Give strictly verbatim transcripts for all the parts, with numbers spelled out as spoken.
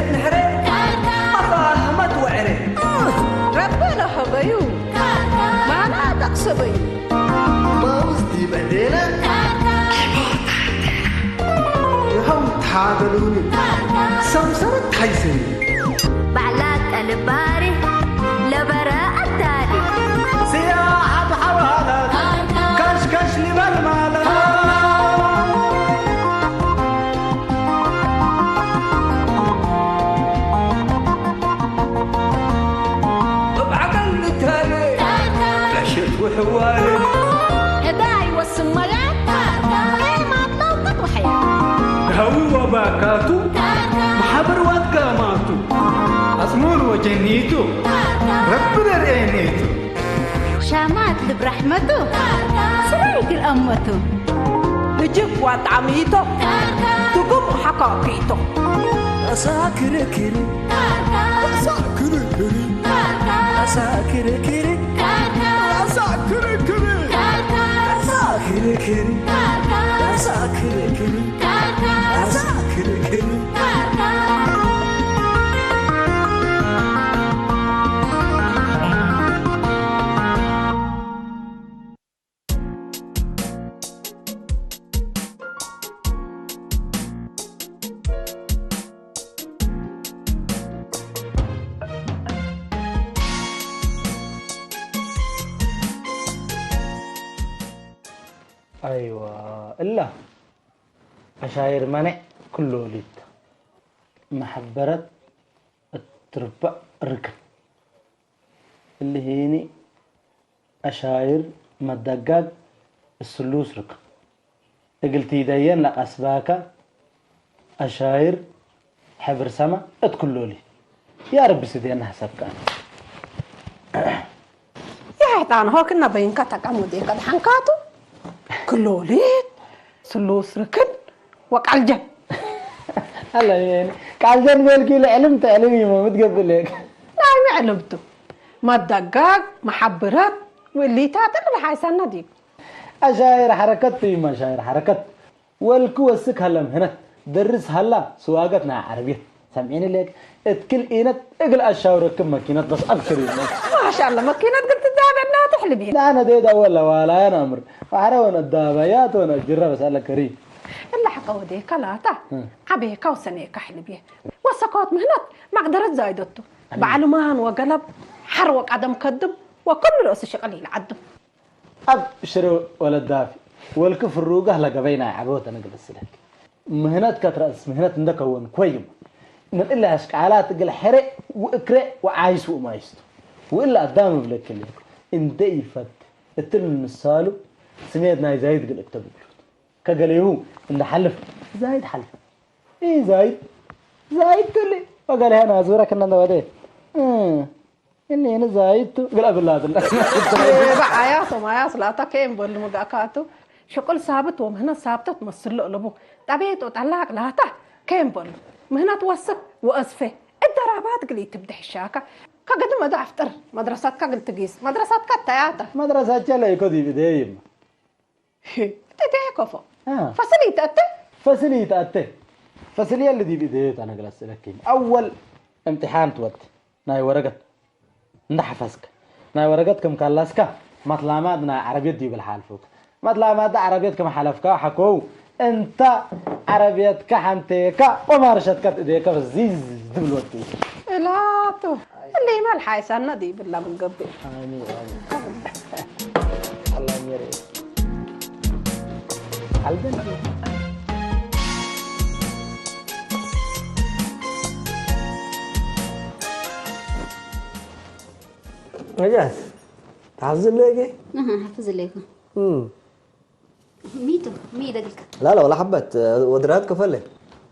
ነሕረ አፋህመት ወዕረ። ረቢ ለሀበዩ ማና ተቅሰበዩ። ማውዝ ዲብ እዴነ ይሀው ተሃደሉኒ ሰምሰረት ሐይሰኒ። ባዕላ ቀልባሪ ለበረ አዳሊ። ስያሐት ሐዋላት ከሽከሽ ሊበል ማለት። እብ ዐቀል ልትሀሌ ለሸት ወሕዋሌ። ህዳይ ወስመያት ቄማት ለውቀት ወሐያት። ዳዊ ወባካቱ መሓበር ዋትጋማቱ። አጽሙር ወጀኒቱ ረቢ ለርኤኔቱ። ሻማት ልብ ረሕመቱ፣ ስራይ ክል አመቱ። ህጅብ ወጣሚቶ፣ ትጉም ወሐካኪቶ። አሳ ክርክሪ፣ አሳ ክርክሪ፣ አሳ ክርክሪ፣ አሳ ክርክሪ፣ አሳ ክርክሪ፣ አሳ ክርክሪ፣ አሳ ክርክሪ። አይወ፣ እላ አሻይር መኔዕ ክሎሊት መሐበረት እት ርበዕ ርክን። እሊ ህይኒ አሻይር መደጋግ እት ስሉስ ርክን። እግል ቲደየን ለቀስባከ አሻይር ሕብር ሰመ እት ክሎሊ። ያ ረቢ ስዴነ ሐሰብከ። የሐይጣን ሆክነ በይንከ ተቀም ወዴከ ደሐንካቱ። ክሎሊት፣ ስሉስ ርክን ወቃልጀን። አላ የኔ ቃልጀን ቤልኪ ለዕልም ተዕልም ይሞ ምትገብእ ሌክ። ናይሚ ዕልምቱ መደጋግ መሐብረት ወእሊታት እሊ ለሐይሰነ ዲብ። አሻይር ሐረከት ቱ ይማ አሻይር ሐረከት። ወልክ ወስክ ሀለ ምህነት፣ ደርስ ሀላ ስዋገት ናይ ዐረብየት። ሰምዒኒ ሌክ፣ እት ክል ኢነት እግል አሻውረክም መኪነት በስ አብሽር ይመ። ማሻአላ፣ መኪነት እግል ትዳበና ተሕልብ። ለአነ ዴድ አወል ለዋላያን አምር፣ ወሐረ ወነዳበያት ወነጅረ በስ አለ ከሪም። እለ ሐቀ ወዴከ ላታ፣ እ። ዐቤከ ወሰኔከ ሕልብየ። ወሰኮት ምህነት መቅደረት ዛይደቱ። አሚን። በዐልማን ወገለብ፣ ሐር ወቀደም ከድም፣ ወክሉ ረእሲ ሽቅል ኢለዐድም። አብሽር ወለዳፊ፣ ወልክ ፍሩገህ ለገበይ ናይ ዐቦት አነ እግል እስለክ። ምህነትከ ትረአስ ምህነት እንደ ከወን ኮይም፣ ምን እለ አሽቃላት እግል ሕሬ ወእክሬ ወዓይስ ወማይስቱ። ወእለ አዳም እብለክ እለ እንደ ኢፈት እትል ምን ምሳሉ ስሜት ናይ ዛይድ እግል እክተብ እግሉት። ከገሌሁ እንደ ሐልፍ ዛይድ ሐልፍ። ኢ ዛይድ፣ ዛይድ ትሊ ወገሌሀ ናዙረ ክነ እንደ ወዴ። እ። እኔ ዛይቱ እግል አብላትለ። በዓያቶም አያስ ላታ ኬን በሉ ምግአካቱ። ሽቁል ሳብት ወምህነት ሳብተት መስሎ እልቡ። ጠቤት ወጠላቅ ላታ ኬን በሉ። ምህነት ወስክ ወአስፌ። እደራባት እግል ኢትብደሕ ሻካ። ከገድመ ዶ አፍጥር። መድረሰትከ እግል ትጊስ። መድረሰትከ ተያተ። መድረሰቼ ለኢኮ ዲብ እዴ ይም። እት እዴ ከፎ። አ። ፈስል ኢተአቴ? ፈስል ኢተአቴ። ፈስል የለ ዲብ እዴ ተነግለስ ለኪም። አወል እምትሓን ትወድ። ናይ ወረቀት እንደ ሐፈዝክ፣ ናይ ወረቀት ክም ካላስካ፣ መትላማት ናይ ዐረብየት ዲብ ለሓልፉክ። መትላማት ዐረብየት ክም ሐለፍካ ሐኮው፣ እንተ ዐረብየትከ ሐንቴካ ወማርሸትከ እዴከ ፈዚዝ ድብል ወዱ። እላቱ፣ እሊመ ለሓይሰነ ዲብላ ምን ገብእ። አሚን፣ አሚን። አላህ የሬ። አልደን ነጃት፣ ተሐፍዝነ እጌ? አሃ፣ ሐፍዝ እሌኩ። እም። ሚቱ፣ ሚ ደግልከ? ላላ፣ ወላ ሐበት፣ ወድራሰት ከፈለ?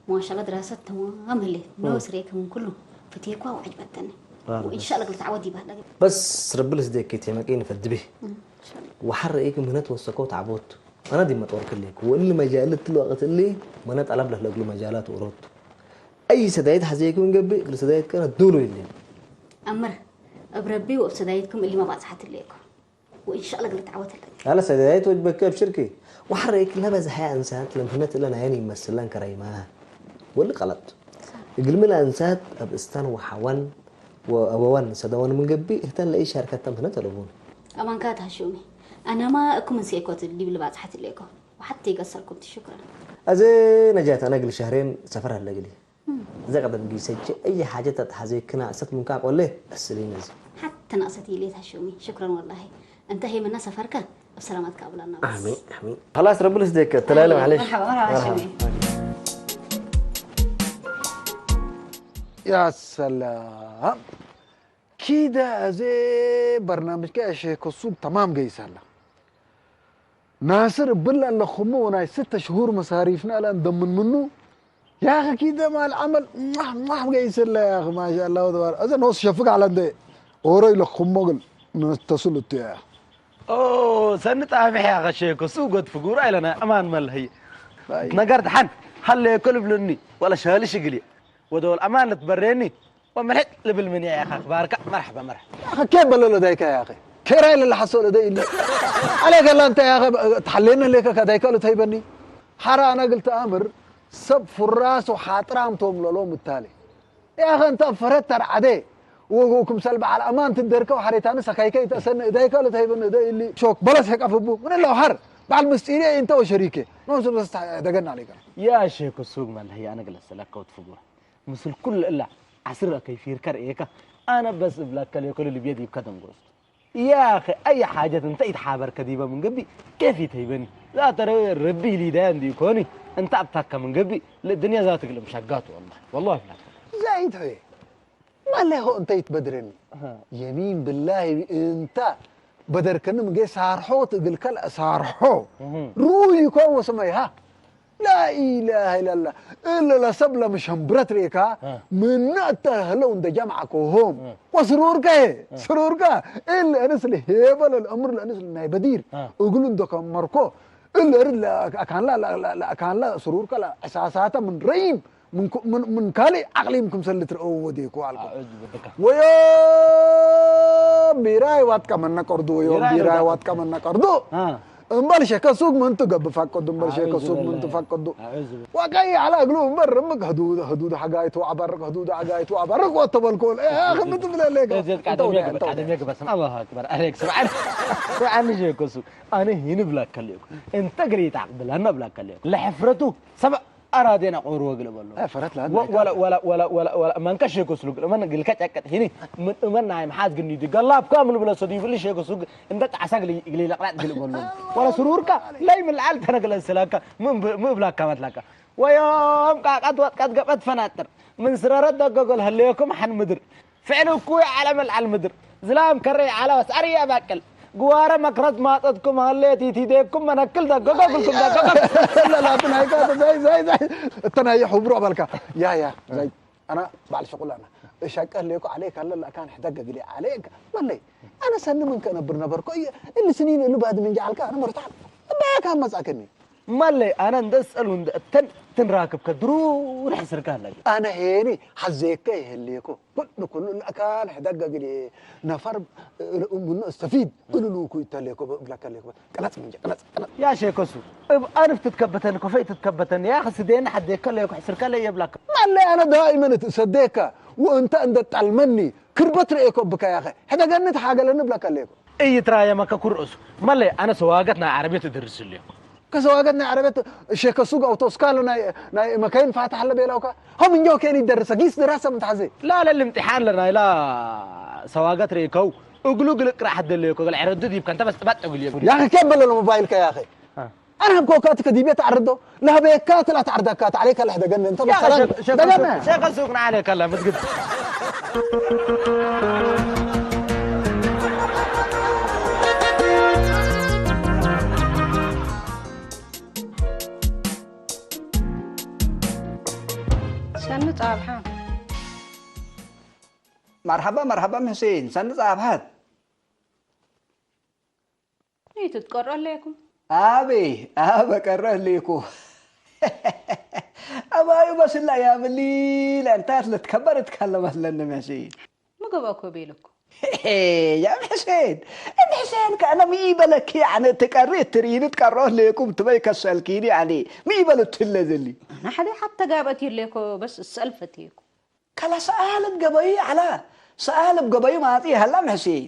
ማሻአላህ፣ ድራሰት ተማም ህሌ። ኖ እም። ስሬ ከምን ኩሉ ፍቴኳ ወዐጅበተኒ። ራብ ወኢንሻአላህ፣ በስ። እግል ተዓወት ይባህ። በስ ረቢ ልስዴክ ቴመቂ ንፈድቤ። እም፣ ኢንሻአላህ። ወሐረ ኤክ ምህነት ወሰኮ ተዓቦት። አነ ዲብ መጦር ክሌኩ። ወእሊ መጃል እትለ ወቅት እሊ መነ ጠለብ ለህለ እግሉ መጃላት ወሮቱ። አይ ሰዳይት ሐዜኩም እንገብእ፣ እግል ሰዳይት ከነ ዶሎ ይሌ። አምር፣ እብ ረቢ ወእብ ሰዳይትኩም እሊ መባጽሐት እሌኩም። ወኢንሻአላህ እግል ተዓወት እለ። አለ ሰዳይት ወጅበከ እብ ሽርኪ። ወሐሬክ ለበዝሐ አንሳት ለምህነት እለ ናየን ይመስለን ከረይማ። ወሊ ቀለጥ። እግልሚ ለአንሳት እብ እስተን ወሐወን ወአበወን ሰደወን ምን ገብእ፣ ህተን ለኢሻርከተም ህነ ተለቡን። አማንካት ሐሹሚ፣ አነማ እኩም እንሴኮት ዲብ ልባጽሐት እሌኮ፣ ወሐቴ ገሰርኩም ትሹክረን። አዜ ነጃት፣ አነ እግል ሸህሬን ሰፈር ሀለ እግሊ። እም። እዘ ቀደም ጊሰቼ አይ ሓጀት አትሐዜክና እሰት ምንካ ቆሌ አስሊን እዚ። ሐተ ነቅሰት ኢሌት ሐሹሚ፣ ሹክረን ወላሂ። እንተ ሄመና ሰፈርከ እብ ሰላመት ከአብላና በስ። አሚን፣ አሚን። ኸላስ ረቢ ልስደከ፣ ተላለ አሚን። ማዕሌሽ። መርሐባ፣ መርሐባ፣ መርሐባ። ሐሹሚ። ያ ሰላም። ኪደ አዜ በርናምጅከ ያ ሼክ ሱቅ ተማም ገይሰለ። ናስር እብለ ለክሙ ወናይ ስተ ሽሁር መሳሪፍነ ለእንደምን ምኑ። ያኸ ኪደ ማል ዐመል ሟሕ ሟሕ ገይሰለ ያኸ ማሻአላህ ወተባረክ። አዜ ኖስ ሸፍግ ዐለ እንዴ ኦሮይ ለክሙ እግል ነተስል እቱ ያ። ኦ፣ ሰኒ ጣፍሕ ያኸ ሼክ ሱቅ ወድ ፍጉር አይለና አማን መልህይ። አይ። ነገር ደሐን ሀለ የክል እብልኒ ወለ ሸልሽ እግልየ ወደወል አማን ልትበሬኒ ወምልሕጥ ልብል ምን ያኸ አክባርከ መርሐበ መርሐበ። ያኸ ኬፍ በሎ ለዳይከ ያኸ ኬራይ ለለሐሶ ለደይ እሊ ዐሌከ ላንተ ያኸ ተሐሌነ ሌከ ከዳይከ ልትሀይበኒ ሐራ አነ እግል ተአምር ሰብ ፍራስ ወሓጥራም ቶም ለሎ ምታሌ ያኸ እንተ ፈረት ተርዐዴ ወክምሰል በዐል አማን ትደርከ ወሐሬታኒ ሰካይከ ኢተአሰነ እዳይከ ልትሀይበኒ እደ እሊ ሾክ በለስ ሄቀፍ እቡ ምን እለ ሐር በዐል ምስጢርየ እንተ ወሸሪኬ ኖሱ በስ ደገና ሌከ። ያ ሼክ ሱግ መልህ ያነ ግለሰለከ ወትፍጉረ ምስል ኩል እለ ዐስር አከይ ፊርከ ርኤከ፣ አነ በስ እብለከ ሌኮ ለልብየ ዲብከ ደንጎስቱ። ያኸ አየ ሓጀት እንተ ኢትሓበርከ ዲበ ምን ገብእ ኬፍ ኢተይበኒ። ዛተ ረ-፣ ረቢ ኢሊዳየ እንዲ ኢኮኒ፣ እንተ አብታከ ምን ገብእ ለእድንየ ዛት እግል እምሸጋቱ ወላሂ። ወላሂ ብላክ። ዛይት ሆዬ፣ ማሌ ሆ እንተ ኢትበድረኒ። አሃ። የሚን ብላሂ እንተ በደርከኒ ምንጌ ሳርሖት እግልከ ለአሳርሖ እህ። ሩይ ኢኮን ወሰመይሃ። ላኢላሀ ኢለላህ። እለ ለሰብ ለመሸንብረት ሬካ አ። ምነ እተ ህለው እንደ ጀምዐኮሆም። አ። ወስሩርከ፣ አ። ስሩርከ እለ እንስ ለሄበ ለልአምር ለእንስ ናይ በዲር አ። እግሉ እንደ ከመርኮ እለ እርድ ለአካንላ፣ ለአካንላ ስሩርከ ለእሕሳሳተ ምን ረይም ምን ኩ-፣ ምን፣ ምን ካልእ አቅሊም ክምሰል ልትረአው ወዴኮ አልኮ። አዑዝ ብከ። ወዮ ቢራይ ዋጥቀመነ ቀርዱ፣ ወዮ ቢራይ ቢራይ ዋጥቀመነ ቀርዱ። አ። እምበል ሸከ ሱግ ምን ትገብእ ፈቅዱ፣ እምበል ሸከ አዑዝ ሱግ ምን ቢላህ። ትፈቅዱ። አዑዝ ቢላህ። ወቀይ ዐለ እግሉ እምበል ርምቅ ህዱድ፣ ህዱድ ሐጋይቱ አበርቅ፣ ህዱድ ሐጋይቱ አበርቅ ወተበልኮ። እ፣ አኺ ምን ትብለ ለከ? እዘት ቃደም እንተው፣ የግበ-፣ እንተው። ቃደም የግበ ስም አላሁ አክበር። አሌክ ስብዓን፣ ስብዓን ልጅ እኮ ሱ። አነ ሂን ብላከ ለኩ። እንተ ግሪት አቅብላና ብላከ ለኩ። ለሕፍረቱ ሰበ አራዴን አቆሩ ወግለ በሎ። አይ፣ ፈረት ላለ ወ-፣ ወላ፣ ወላ፣ ወላ፣ ወላ፣ ወላ፣ መንከ ሼክ ወስሉግ፣ እመን ግልከ ጨቀጥ ሂኒ፣ ምን፣ እመን ናይ መሓዝ ግኒ ዲ፣ ገላብ ካምል ብለ ሰዱ ይብል ሼክ ወስሉግ፣ እንደ ጣዕሳ ግሊ፣ ግሊ ለቅላጥ ግል በሎ። ወላ ስሩርካ፣ ላይ ምን ለዓል ተነግለ ስላካ፣ ምን ብ-፣ ምን ብላካ መትላካ። ወዮም ቃቀት ወጥቀት ገበት ፈናጥር፣ ምን ስረረት ደገጎል ህሌኩም ሐን ምድር፣ ፍዕል እኩይ ዐለ መልዐል ምድር፣ ዝላም ከሬ ዐለ ወስዐር ኢአባቅል፣ ግዋረ መክረት ማጠትኩም ሀሌት ኢቲዴኩም መነክል ደገጎ እግልኩም ደገጎ። ለላትን ሃይካ ዛይ፣ ዛይ፣ ዛይ። እተናየ ሑብሮ አባልካ። ያ፣ ያ፣ ዛይ። አና በዐል ሽቁል አና። እሻቀ ህሌኮ ዐሌክ አለ ለአካን ሕደገ ግሌ ዐሌክ። መለይ። አነ ሰኒ ምን ከነብር ነበርኮ። እየ፣ እሊ ስኒን እሉ ባድም እንጂ ዐልካ አነ መርታዕ። እባያ ካን መጽአከኒ። ማለይ አነ እንደ እስአሉ እንደ እተን ትንራክብ ከድሩር ሕስር ካለግ። አነ ሄኒ ሐዜከ ይህሌኮ። ኩሉ ኩሉ ለአካን ሕደገ ግሌ ነፈር ምኑ እስተፊድ እሉ ልኩ ይተሌኮ ብለከ ሌኮ። ቅለጽ ምንጀ፣ ቅለጽ፣ ቅለጽ። ያ ሼከ ሱግ፣ እብ አንፍ ትትከበተኒ፣ ኮፈይ ትትከበተኒ፣ ያኸ ስዴኒ ሐዴከ ሌኮ ሕስርከ ለየብለከ። ማለይ አነ ዳኢመን እትእሰዴከ ወእንተ እንደ ጠልመኒ ክርበት ርኤኮ ብከ ያኸ። ሕደገኒ ተሓገለኒ ብለከ ሌኮ። ኢይትራየመከ ኩርአሱ። መለይ፣ አነ ሰዋገት ናይ ዐረብየት እደርስ ህሌኩ። ከሰዋገት ናይ ዐረብየት ሼከ ሱግ አውቶስካል ናይ፣ ናይ መካይን ፋትሕ ለቤለውከ። ሆም እንጆ ኬን ይደርሰ ጊስ ድራሰ ምትሐዜ። ላ፣ ለልምጥሓን ለናይላ ሰዋገት ርኢከው። እግሉ እግል እቅራሕ ደለየኮ፣ እግል ዐረዱ ዲብከ እንተ በስ ጥበጥ እግል የብሉ። ያኸ ኬን በለሎ ሞባይልከ ያኸ። አ። አነ ሀብኮካትከ ዲቤ ተዐርዶ፣ ለሀቤካት ለአትዐርደካት ዐሌከ ለሕደገነ እንተ ያ መሰለን ሸክ-፣ ሸክ-፣ ደገነ። ሸክ ሱቅ ነዐሌከ ለምስግድ። ሰኒ ጻብሐ። መርሐባ፣ መርሐባ ምህሴን፣ ሰኒ ጻብሐት። ኢትትቀርኦ ህሌኩም? አቤ፣ አበ ቀርኦ ህሌኩ። አባዩ በስላ ያምሊ ለእንታት ልትከበር እትካለ መስለኒ መሲ። ሚ ገብአኮ ቤለኩ? ያ ሕሴን፣ እብ ሕሴን ከአነ ሚ በለኪ? አነ እትቀሪ እትርኢኒ ትቀርኦ ህሌኩም ትበይ ከሰልኪኒ አኔ። ሚ በሉ ትለ ዝሊ? አነ ሐደ ሐተ ጋብአት ይሌኮ በስ እሰአል ፈቴኩ። ከለ ሰኣል እብ ገበዩ ዐላ። ሰኣል እብ ገበዩ ማጽእ ሀላ እም ሕሴን።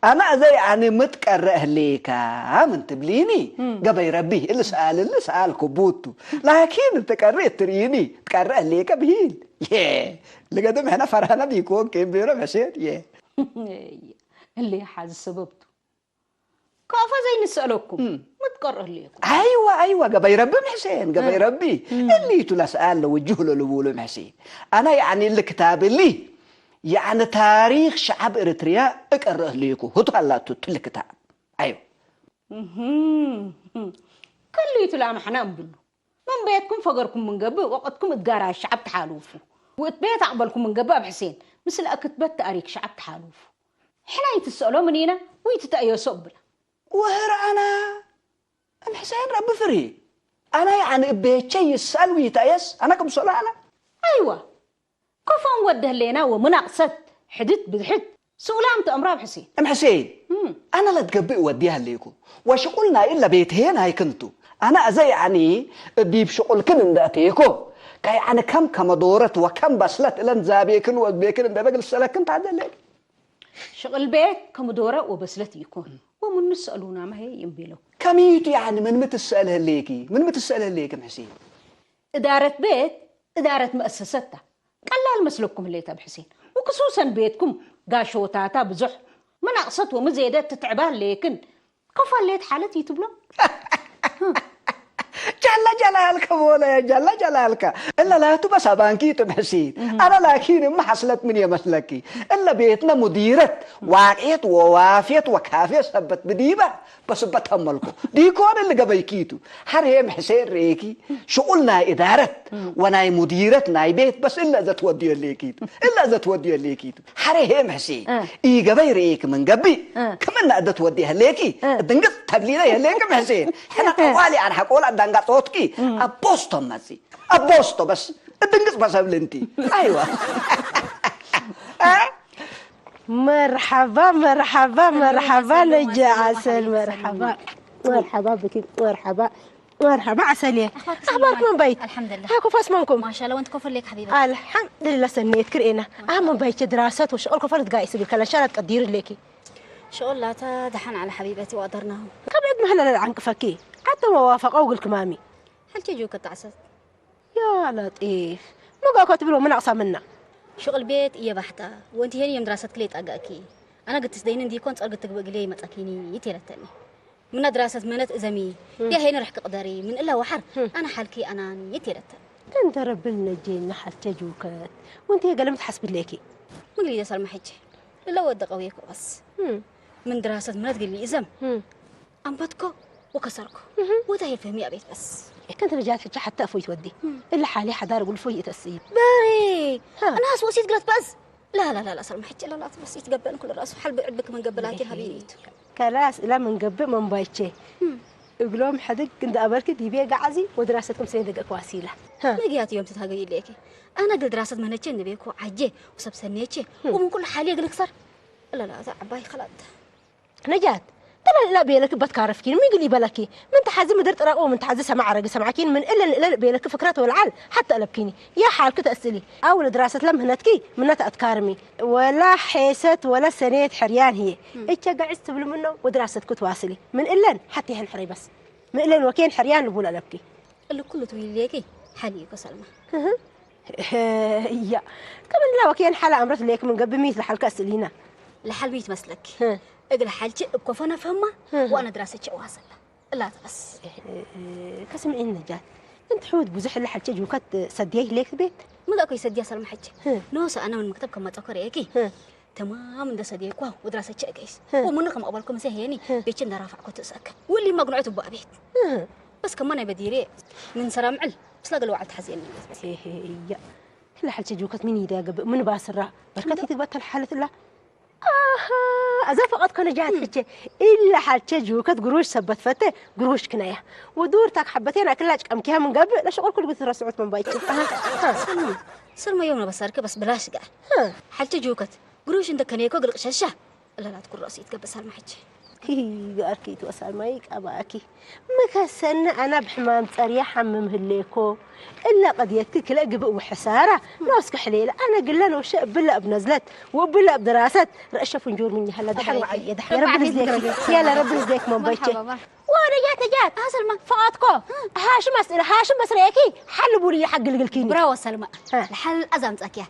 አነ አዜ ያኒ ሚ ትቀረእ ህሌከ ምን ትብሊኒ፣ እም። ገበይ ረቢ፣ እሊ ሰኣል እሊ ሰኣል ክቡድ ቱ። ላኪን እት ቀርእ እት ርኢኒ፣ ትቀረእ ህሌከ ብሂል። ዬ፣ ልገድም ሕነ ፈራነ ቢኮን ኬን ቤሎ እም ሕሴን፣ ዬ። እሊ ሐዚ ሰበብ ቱ። ከአፎ ዘይንሰአለኩም፣ እም። ሚ ትቀርእ ህሌኩም? አይወ፣ አይወ፣ ገበይ ረቢ እም ሕሴን፣ ገበይ እም። ረቢ። እም። እሊቱ ለሰኣል ለውጅህ ለልቡሉ እም ሕሴን። አነ ያኒ እሊ ክታብ እሊ፣ ያኒ ታሪክ ሸዐብ ኤረትርያ እቀርእ ህሌኩ። ህቱ ሀላቱ እትሊ ክታብ። አይወ። እህም። ከሊቱ ለአምሐነ እምብሉ። ምን ቤትኩም ፈገርኩም ምን ገብእ ወቅትኩም እት ጋራይ ሸዐብ ተሓሉፉ። ወእት ቤት አቅበልኩም ምን ገብእ እብ ሕሴን ምስል አክትበት ተአሪክ ሸዐብ ተሓሉፉ። ሕነ ኢትሰአሎ ምኒነ ወኢትተአየሶ እብለ። ወህር አነ እም ሕሴን ረቢ ፍርሂ። አነ ያኒ እብ ቤቼ ይሰአል ወይትአየስ አነ ክምሰሎ አነ። አይወ። ከፎ እንወዴ ህሌነ ወምናቅሰት ሕድት ብዝሕት ስኡላም ቱ እምራብ ሕሴን። እም ሕሴን፣ እም። አነ ለትገብእ እወዴ ሀሌኩ። ወሽቁል ናይ እለ ቤት ህዬ ናይ ክም ቱ። አነ አዜ ያኒ ዲብ ሽቁልክን እንዴ አቴኮ፣ ከያኒ ከም ከመ ዶረት ወከም በስለት እለን ዛቤክን ወእግቤክን እንዴ እበ እግል እሰአለክን ታዴ ህሌኪ። ሽቅል ቤት ከም ዶረ ወበስለት ኢኮን፣ ወምኑ ሰአሉናመ ህዬ ይእምቤለው። ከሚቱ ያኒ ምንሚ ትሰአል ህሌኪ? ምንሚ ትሰአል ህሌኪ እም ሕሴን? እዳረት ቤት እዳረት መአሰሰት ተ። ቀላል መስለኩም ህሌት እብ ሕሴን፣ ወክሱሰን ቤትኩም ጋሾታታ ብዙሕ፣ ምን አቅሰት ወምን ዜደት ትትዕባ ህሌክን፣ ከፎ ህሌት ሓለት ኢትብሎ? ጀለ ጀላልከ ቦለ፣ ጀለ ጀላልከ። እለ ላቱ በስ አባንኪ ቱ እም ሕሴን። እህ። አነ ላኪን እመ ሐስለት ምን የመስለኪ? እለ ቤትነ ሙዲረት ዋቅየት ወዋፍየት ወካፍየት ሰበት ብዲበ በስ እበ ተመልኮ ዲኮን እሊ ገበይኪቱ። ሐር ሄም ሕሴን ርኤኪ፣ ሽቁል ናይ እዳረት እም። ወናይ ሙዲረት ናይ ቤት በስ እለ እዘ ትወድዮ ህሌኪቱ። እለ እዘ ትወድዮ ህሌኪቱ። ሐር ሄም ሕሴን፣ እ። ኢገበይ ርኤኪ ምን ገብእ፣ እ። ክምነ እዘ ትወድዮ ህሌኪ፣ እ። ድንግጽ ተብሊነ ህሌኪ እም ሕሴን። ሕነ እ። ጠዋሊ አን ሐቆል አዳንጋጾትኪ፣ እም። አቦስቶ መጽእ። አቦስቶ በስ እድንግጽ በሰብል እንቲ። አይዋ። እ? መርሐባ፣ መርሐባ፣ መርሐባ ነጀ ዐሰል፣ መርሐባ። መርሐባ ብኪ፣ መርሐባ፣ መርሐባ ዐሰልዬ። አኽባርኩም ምን በይት? አልሐምዱሊላህ። ሀ፣ ኮፋስ መንኩም? ማሻአላህ፣ ወንት ኮፈ ሌክ ሐቢበቲ። አልሐምዱሊላህ፣ ሰኔት ክርኤና። አህ ምን በይቼ ድራሰት ወሸቅል ኮፈ ልትጋይ ስብል ከለሻላት ቀዲር ሌኪ። ሸቅል ላተ ደሐን ዐለ ሐቢበቲ ወአደርናሁ። ከብዕድ መህለ ለልዐንቅፈኪ፣ ሐተ መዋፈቀው እግል ክማሚ። ሐልቼ ጆከ ተዐሰት። ያ ለጢፍ፣ መጋኮ ትብሎ ምን አቅሳ ምና? ሽቅል ቤት እየ ባሕታ፣ ወእንቲ ሄኒ የም ድራሰትክ ሌጣጋእኪ። አነ ግትስ ደይን እንዲኮን ጸርግ ትግብእ ግሌ ይመጸኪኒ ይቴለተኒ። ምና ድራሰት መነት እዘሚ፣ እም። ያ ሄኒ ርሕክ ቅደሪ፣ ምን እለ ወሐር፣ እም። አነ ሐልኪ አናኒ ይቴለተኒ። እንተ ረብል ነጄና ሐልቼ ጁከት፣ ወእንቲ ገለምት ሐስብት ሌኪ። ምግሊ ደሰር መሐቼ፣ እለ ወደ ቀዌኮ በስ። እም። ምን ድራሰት መነት ግሊ እዘም። እም። አንበትኮ ወከሰርኮ። እህ። ወታ ሄ ፈህሚ አቤት በስ። ከንተ ነጃት ሕቼ ሐተ አፎይ ትወዴ። እም። እለ ሓሊ ሐዳር እግል ፎይ እተስኢብ። በሬ፣ ሀ። እናስ ወሲት ግለት በስ። ላ፣ ላ፣ ላ፣ ላ፣ ሰልማ ሕቼ ላ፣ ላ፣ በስ ይትገበን ኩሉ ራሱ ሐል ብዕድ ብክ ምን ገበላቴ እህ። ሀቢቱ። ከላስ እለ ምን ገብእ መንባይቼ። እም። እግሎም ሐድግ እንደ አበርክ ዲቤ ገዓዚ ወድራሰትኩም ሰኔ ደገ ከዋሲላ። ሀ። መግያት ዮም ትታገይ ኢሌኬ። አነ እግል ድራሰት መነቼ እንቤኮ ዓጄ ወሰብ ሰኔቼ እም። ወምን ኩሉ ሓሊ እግል ክሰር። ላ፣ ላ፣ እዛ ዐባይ ከላጥ። ነጃት፣ ተለ ለእለ ቤለኪ በትካረፍኪን፣ ሚ እግል ኢበለኪ? ምን ተሐዚ ምድር ጥረቅ ወምን ተሐዚ ሰማዕ አረግ ሰማዕኪን፣ ምን እለን እለ ለእለ ቤለኪ ፍክረት ወለዐል ሐተ አለብኪኒ። ያ ሓልኪ ተአስእሊ፣ አው ለድራሰት ለምህነትኪ ምነ ተአትካርሚ። ወላ ሔሰት ወለ ሰኔት ሕርያን ህዬ። እም። እቼ ገዕዝ ትብሊ ምኖ ወድራሰትኪ ትዋስሊ። ምን እለን ሐቴ ሄን ሕረይ በስ። ምን እለን ወኬን ሕርያን ልቡል አለብኪ። እሊ ኩሉ ትብሊ ሌኪ ሓሊ ኢኮ ሰልማ። እህ። እያ፣ ከምንላ ወኬን ሐለ አምረት ሌክ ምን ገብእ ሚት ለሐልከ አስእሊና። ለሐል ሚት መስለክ? ህህ። እግል ሐልቺ እብ ኮፈነ ፈህማ ህህ። ወአነ ድራሰቼ እዋሰላ። እላ ተበስ። እህ፣ ከስምዒን ነጃት። እንት ሕውት ብዙሕ እለ ሐልቼ ጅውከት ሰድየይ ሌክ ቤት? ምጋ እኮ ይሰድያ ሰልማ ሐቼ። ህህ። ኖሰ አነ ምን መክተብ ከመጸኮ ረኤኪ። ህህ። ተማም እንደ ሰድየኳ ወድራሰቼ እገይስ። ህህ። ወምኑ ከም አቅበልኮ ምሴ ሄኒ ህህ። ቤቼ እንደ ራፈዕኮ ትእሰከ። ወሊ መግኖዐት እቡ አቤት። ህህ። በስ ከማ ናይ በዲሬ ምን ሰራ ምዕል ምስላ ገለ ወዐል ተሐዝየኒ። ሄሄ፣ እያ። ህለ ሐልቼ ጅውከት ምን ኢደ ገብእ፣ ምን ባስራ፣ በርከት እንዶ? ኢትግበእ ተልሓለት እላ። አሃ፣ አዛ ፈቀድኮ ነጃት እም። ሕቼ። እለ ሐልቼ ጅውከት ግሩሽ ሰበት ፈቴ፣ ግሩሽ ክነያ። ወዱር ታክ ሐበቴን አክላ ጭቀምኪያ ምን ገብእ፣ ለሸቆል ኩል ግት ረስዑት መንባይቼ። አሃ፣ አሃ። ሰልማ፣ ሰልማ የውነ በሰርክ በስ ብላሽ ጋር። ሃ። ሐልቼ ጅውከት ግሩሽ እንደ ከኔኮ ግልቅ ሸሻ። እለ ላትኩረሱ ኢትገብእ ሰልማ ሕቼ። ኪ ገአርኪ ኢትወሳል ማይ ቀባእኪ። ምከሰነ አነ ብሕማም ጸርየ ሐምም ህሌኮ። እለ ቀድየትኪ ክለ ግብእ ወሐሳራ ኖስኪ ሕሌለ። አነ ግለ ኖሸ እብለ እብ ነዝለት ወእብለ እብ ድራሰት ረአሸ ፍንጆር ምኝ ሀለ። ደሐን ወዐየ፣ ደሐን። የረቢ ልዝዴክ፣ የለ ረቢ ልዝዴክ መንበቼ። መርሐባ፣ መርሐባ። ወነጃት ነጃት፣ አሰልማ ፈቃድኮ። ሃሽም አስእለ፣ ሃሽም በስረየኪ ሐል ቡልየ ሐግልግልኪኒ። ብራቮ ሰልማ። ሀ። ለሐል አዛም ጸክያ።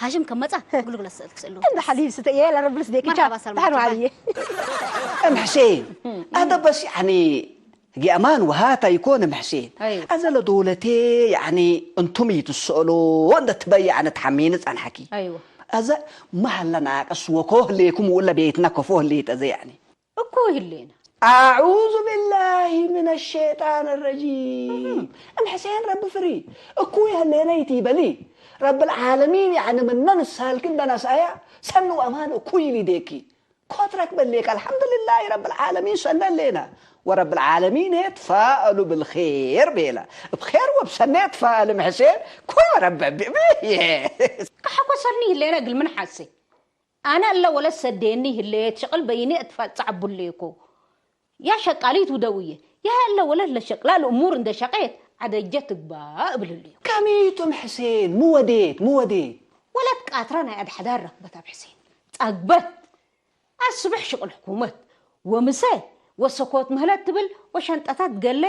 ሃሽም ከመጻ ጉልጉለ ሰልክ ስእሉ። እንደ ሐሊል ስተየ ለረብል ስደክ ቻ። መርሐባ ሰልማ። ታን ዋልየ። እም ሕሴን፣ አደ በስ ያኒ ጊአማን ወሃታ ይኮን እም ሕሴን። አይወ። አዘ ለዶለቴ ያኒ እንቱም ይትሰእሎ ወንደ ትበይ ያኒ ተሐሚኒ ጸንሐኪ። አይወ። አዘ መሀለ ናቅስ ወኮ ህሌኩም ወለ ቤትነ ከፎ ህሌት አዘ ያኒ። እኩይ ህሌነ። አዑዙ ቢላሂ ሚነ ሸይጣን ረጂም። እም ሕሴን ረቢ ፍሪ። እኩይ ህሌነ ይቲበሊ። ረብል ዓለሚን ያዕኒ ምነ ንሳልኪ እንደ ነስአያ ሰኒ ወአማን እኩይ ሊዴኪ። ኮትረክ በሌክ አልሐምዱሊላሂ ረብል ዓለሚን ሰኒ ህሌነ። ወረብል ዓለሚን ህዬ ትፋአሉ ብልኼር ቤለ። እብ ኼር ወብሰኔ ትፋአል እም ሕሴን። ኩይ ወረቢ እቢ እብ ህዬ። ከሐኮ ሰኒ ህሌነ እግል ምን ሐሴ። አነ እለ ወለት ሰዴኒ ህሌት ሸቅል በይኒ እትፋጸዕ እቡ ህሌኮ። ያ ሸቃሊት ውደውዬ፣ ያ እለ ወለት ለሸቅላ ለእሙር እንደ ሸቄት ዐደጀ ትግባእ እብል ህሌኮ። ከሚቱም ሕሴን፣ ሚ ወዴት፣ ሚ ወዴት? ወለት ቃትረ ናይ አድሐዳር ረክበት አብ ሕሴን። ጸግበት። አስብሕ ሽቅል ሕኩመት ወምሰ ወሰኮት ምህለት ትብል ወሸንጠታት ገሌ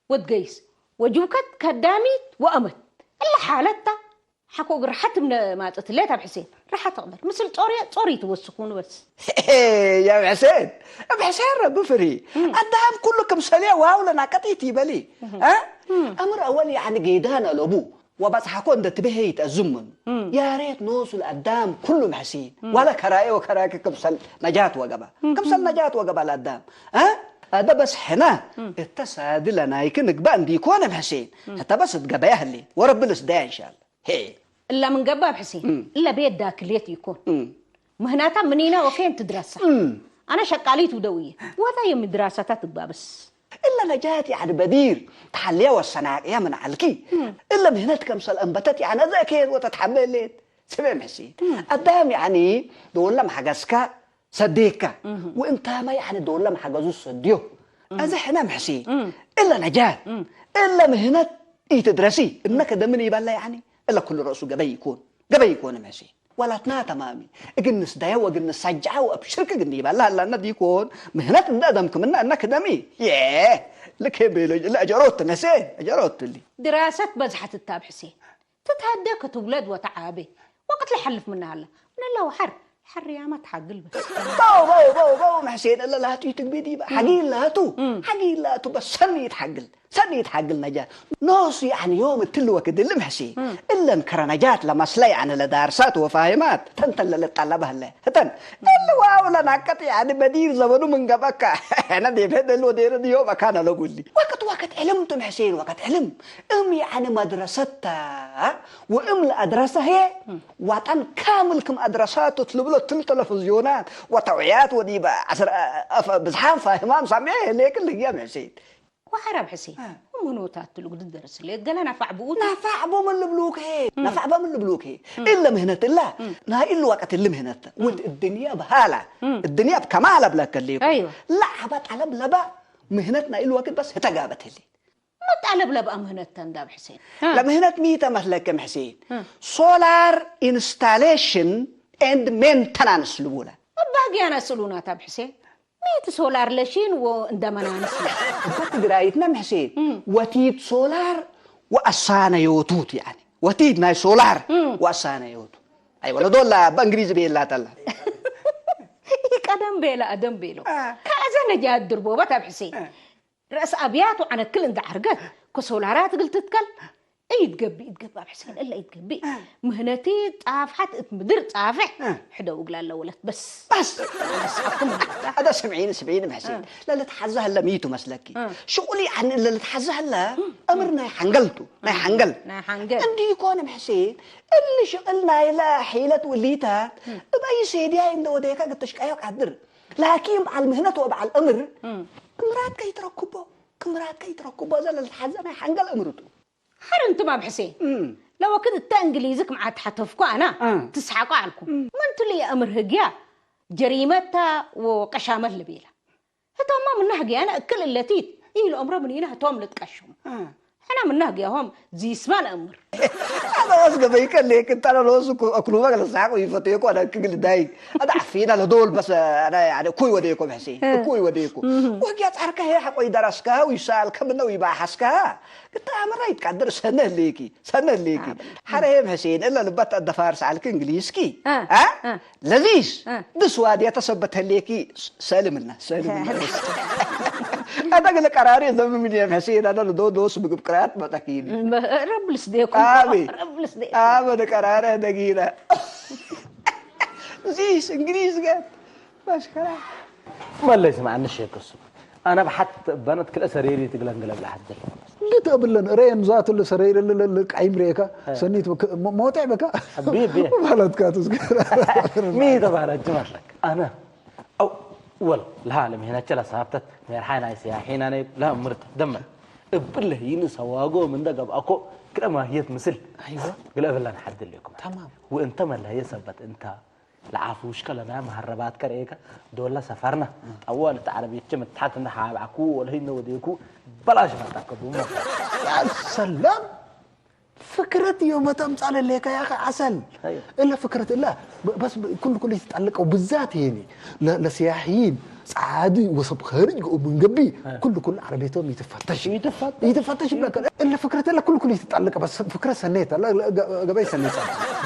ወትገይስ፣ ወጅብከት ከዳሚት ወአመት። እለ ሓለት ተ፣ ሐቆ እግል ረሐት እምነ ማጽእት ህሌት አብ ሕሴን፣ ረሐት እቅደር። ምስል ጾርየ ጾር ኢትወስኩኒ በስ። ያ እብ ሕሴን፣ እብ ሕሴን ረቢ ፍሪ። እም። አዳም ኩሉ ክምሰልየ ዋው ለናቀጥ ኢቲበሊ። እህ። አ? እም። አምር አወል ያዕኒ ጌዳን አለቡ ወበጽሐኮ እንደ ትቤ ህይ ተአዝምኑ። እም። ያሬት ኖሱ ለአዳም ኩሉ እም ሕሴን። እም። ወለ ከራየ ወከራከ ክምሰል ነጃት ወገባ። እም። ክምሰል ነጃት ወገባ ለአዳም። አ? አደ በስ ሕነ እም። እተ ሳዲ ለናይክ ንግበእ እንዲኮን እም ሕሴን፣ እም። ህተ በስ እት ገበያ ህሌት ወረቢ ልስደያ እንሻላ። ሄ። እለ ምን ገብእ አብ ሕሴን፣ እም። እለ ቤት ዳክልየት ኢኮን። እም። ምህናታ ምኒነ ወኬን ትድረሳ። እም። አነ ሸቃሊት ውደውዬ፣ ወታ የም ድራሰታ ትግባእ በስ። እለ ነጃት ያዕኒ በዲር ተሐልየ ወሰናቅየ ምን ዐልኪ። እም። እለ ምህነት ከምሰል አንበተት ያዕኒ አዘ ኬን ወተትሐመ ህሌት። ስሜ እም ሕሴን። እም። አዳም ያዕኒ ዶለ መሐገዝከ ሰዴካ እህ። ወእንታመ ያዕኒ ዶለ መሐገዙ ሰድዮ። እህ። አዘ ሕነ እም ሕሴን እህ። እለ ነጃት እህ። እለ ምህነት ኢትድረሲ እነከ ደምን ኢበለ ያዕኒ እለ ኩሉ ረእሱ ገበይ ኢኮን፣ ገበይ ኢኮን እም ሕሴን። ወላትና ተማሚ እግል ንስደየ ወእግል ንሰጅዐ ወእብ ሽርክ እግል ኒበለ ሀላነ ዲኮን ምህነት እንደ አደምክ ምነ እነክ ደሚ። የ ልክ ቤሎ ለአጀሮት እም ሕሴን አጀሮት እሊ። ድራሰት በዝሐት እተ አብ ሕሴን። ትትሀዴ ከትውለድ ወተዓቤ ወቅት ለሐልፍ ምነ ሀለ። ምን እለ ወሐር ሐር ያመ ተሐግል በስ። በው፣ በው፣ በው፣ በው፣ እም ሕሴን እለ ላቱ ኢትግቢ ዲበ። እም። ሐጊል ላቱ፣ እም። ሐጊል ላቱ በስ ሰኒ ኢትሐግል፣ ሰኒ ኢትሐግል ነጃት። ኖሱ ያዕኒ ዮም እትሊ ወክድ እሊ እም ሕሴን። እም። እለን ከረ ነጃት ለመስለ ያዕኒ ለዳርሳት ወፋሂማት ተንተን ለልጠለበ ህለ። ህተን እሊ ዋው ለናቀጥ ያዕኒ በዲር ዘበኑ ምን ገብአከ። ሕነ ዴብ ሄደ እሊ ወዴረ ዲዮ በካን አለቡ እሊ። ወቅት ወቅት ዕልም ቱ እም ሕሴን ወቅት ዕልም። እም ያዕኒ መድረሰት ተ ወእም ለአድረሰ ህዬ እም። ወጠን ካምል ክም አድረሳቱ እት ልብሎ እትሊ ተለፍዝዮናት ወተውዕያት ወዲበ ዐስር አፍ ብዝሓም ፋህማም ሳምዔ ህሌክ ልግያም ሕሴን። ወሐር አብ ሕሴን፣ አ። ወምኖታት ትልጉድ ደርስ ሌት ገለ ነፋዕ ብኡት። ነፋዕ ቦ ምን ልብሉክ ህዬ፣ እም። ነፋዕ ቦ ምን ልብሉክ ህዬ። እም። እለ ምህነት እለ፣ እም። ናይ እሉ ወቀት እሊ ምህነት፣ እም። ወድ እድንያ በሃላ፣ እም። እድንያ ብከማል አብለከ ሌኩ። አይወ። ለዐበ ጠለብ ለበ ምህነት ናይ እሉ ወቅት በስ ህተ ጋበት ህሌት። ሚ ጠለብ ለብአ ምህነት ተ እንደ አብ ሕሴን? አ። ለምህነት ሚ ተ መስለከ እም ሕሴን? አ። ሶላር ኢንስታሌሽን ኤንድ ሜንተናንስ ልቡለ። እበ ህግያነ ስእሉናት አብ ሕሴን። ሚ ቲ ሶላር ለሺን ወእንደ መናንስ? እበ ትግራይትነ እም ሕሴን፣ እም። ወቲት ሶላር ወአሳነዮቱት፣ ያኒ ወቲት ናይ ሶላር እም። ወአሳነዮቱ። አይ ወለዶላ በእንግሊዝ ቤላ ተላ። ቀደም ቤለ አደም ቤሎ። አ። ከአዘ ነጃት ድርቦበት አብ ሕሴን። አ። ረአስ አብያት ወዐነክል እንደ ዐርገት፣ ከሶላራት እግል ትትከል፣ ኢትገብእ፣ ኢትገብእ አብ ሕሴን፣ እለ ኢትገብእ። አ። ምህነቲ ጻፍሐት እት ምድር ጻፍሕ፣ አ። ሕደው እግላ ለወለት በስ። በስ። በስ ሐኩም ምህነታ። አደ ስምዒኒ፣ ስምዒኒ እም ሕሴን፣ አ። ለልትሐዘ ህለ ሚ ቱ መስለኪ? አ። ሽቁል ያኒ ለልትሐዘ ህለ አ። አምር ናይ ሐንገል ቱ፣ ናይ አ። ሐንገል። ናይ ሐንገል። እንዲ ኢኮን እም ሕሴን፣ እሊ ሽቅል ናይለ ሒለት ውሊታት፣ አ። እብ አይ ሴድያይ እንደ ወዴከ እግል ትሽቀዮ ቀድር። ላኪን በዐል ምህነት ወበዐል አምር እም። ክምራትከ ኢትረክቦ፣ ክምራትከ ኢትረክቦ፣ እዘ ለልትሐዘ ናይ ሐንገል አምር ቱ። ሐር እንቱም አብ ሕሴን፣ እም። ለወክድ እተ እንግሊዝክ መዓት ሐተፍኩ አነ፣ አ። ትስሐቁ ዐልኩም። እም። ምን ቱ ለኢአምር ህግያ ጀሪመት ተ ወቀሻመት ልቤላ። ህቶም ምነ ህግያነ እክል እለቲት ኢለአምሮ ምኒነ ህቶም ልትቀሽሙ። እ። ሕነ ምነ ህግያሆም ዚስማ ነአምር። አነ ወስ ገበይከ ሌክ እንተ አነ ለወስ እኩ-፣ እክሉመ ለሳቅ ወይፈቴኮ አነ እክል ዳይ። አነ አፊና ለዶል በስ አነ ያኔ እኩይ ወዴኮ ብሕሴ። እ። እኩይ ወዴኮ። እህ። ወህግያ ጻርከ ሄ ሐቆይ ደረስከ ወይሳልከ ምነ ወይባሐስከ። ግታ አመራ ይትቃደር ሰነ ህሌኪ። ሰነ ህሌኪ። አብ-፣ ሐረ ሄም ሕሴን እለ ልበት አደፋር ሰአልክ እንግሊዝኪ። እ። እ? እ። ለዚስ እ። ድስዋድያ ተሰበት ህሌኪ ሰልምና፣ ሰልምና። አነ እግለ ቀራሪ ዘምም ዲብ ሕሴን አነ ለዶ ዶስ ምግብ ቅራት መጠኪኒ። ረብ ልስዴኩም፣ አቤ። ረብ ልስዴኩም። አበ ለቀራሪ ደጊና። ዚስ እንግሊዝ ጋር ማሽከራ። መለይ ስምዐኒ ሼክ እሱ። አነ ብሐት በነት ክልኤ ሰሬሪት እግለን ግለብ ለሐድር። ልትአብለን ረየን ዛቱ ለሰሬር ለ-፣ ለ-፣ ለቃይም ሬካ እ። ሰኒት በከ-፣ ሞ-፣ ሞጤዕ በካ። ቢ፣ ቢ። ባላትካቱ እስከ ሚ ተባህላች ማለክ? አነ አው ወል ለሃ ለምሄናቸ ለሳብተት ሜርሓይ ናይ ሰያሒና ናይ ለአምርት ደመ እብለ ይንሰዋጎ ምን ደገብአኮ ክለ ማህየት ምስል አይወ። ግለ እብለን ሐድር ሌኩም። ተማም። ወእንተ መለሀየ ሰበት እንተ ለዓፉሽከ ለናይ መሀረባትከ ርኤከ ዶለ ሰፈርነ። ጠወ ልትዐረብየቼ ምትሐት እንደ ሐብዐኩ ወለህይነ ወዴኩ በላሽ መጣከ ቡሞ። ያ ሰላም! ፍክረት ዮመ ተምጻእ ለሌከ ያኸ ዐሰል። አዮ። እለ ፍክረት እለ በ-፣ በስ ብ-፣ ኩሉ ኩሉ ይትጠልቀው ብዛት ሄኒ ለ-፣ ለሲያሕይን ጸዓዲ ወሰብ ኸርጅ ገኡ ምን ገቢ አዮ። ኩሉ ኩሉ ዐረብየቶም ይትፈተሽ። ይትፈተሽ። ይትፈተሽ ብለከ። እለ ፍክረት እለ ኩሉ ኩሉ ይትጠልቀ በስ ፍክረት ሰኔት አለ ገ-፣ ገበይ ሰኔት።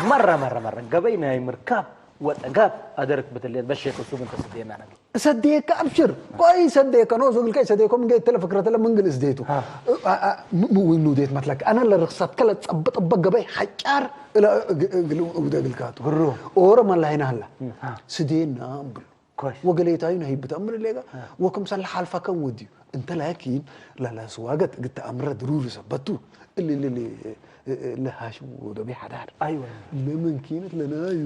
መረ መረ መረ ገበይ ናይ ምርካብ ወጠጋብ አደርክ ብትሌት በሼክ እሱ ምን ተስዴና ነቢ። እሰዴከ አብሽር። ቆይ እሰዴከ ኖ ዞግልከ እሰዴኮ ምን ገይት ለፍክረት ለምን ግል እዝዴቱ። አ። አ፣ አ፣ ም-፣ ም-፣ ወይ ኑዴት መትለክ። አነ ለርክሰትከ ለጸብጥ እበ ገበይ ሐጫር እለ እግ-፣ እግል ውደ እግልካቱ። ግሩ። ኦሮ መላይና ሀላ። አ። ስዴና እምብል። ኮሽ። ወገሌታዩ ነህይብ ተአምር ሌጋ። አ። ወክምሰል ሐልፈከ ወድዩ። እንተ ላኪን ለለስዋገት እግል ተአምረ ድሩሪ ሰበቱ። እሊ፣ እሊ፣ እሊ፣ እ፣ እ፣ ለሃሽም ወገበይ ሐዳር። አይወ። ለመንኪነት ለናዩ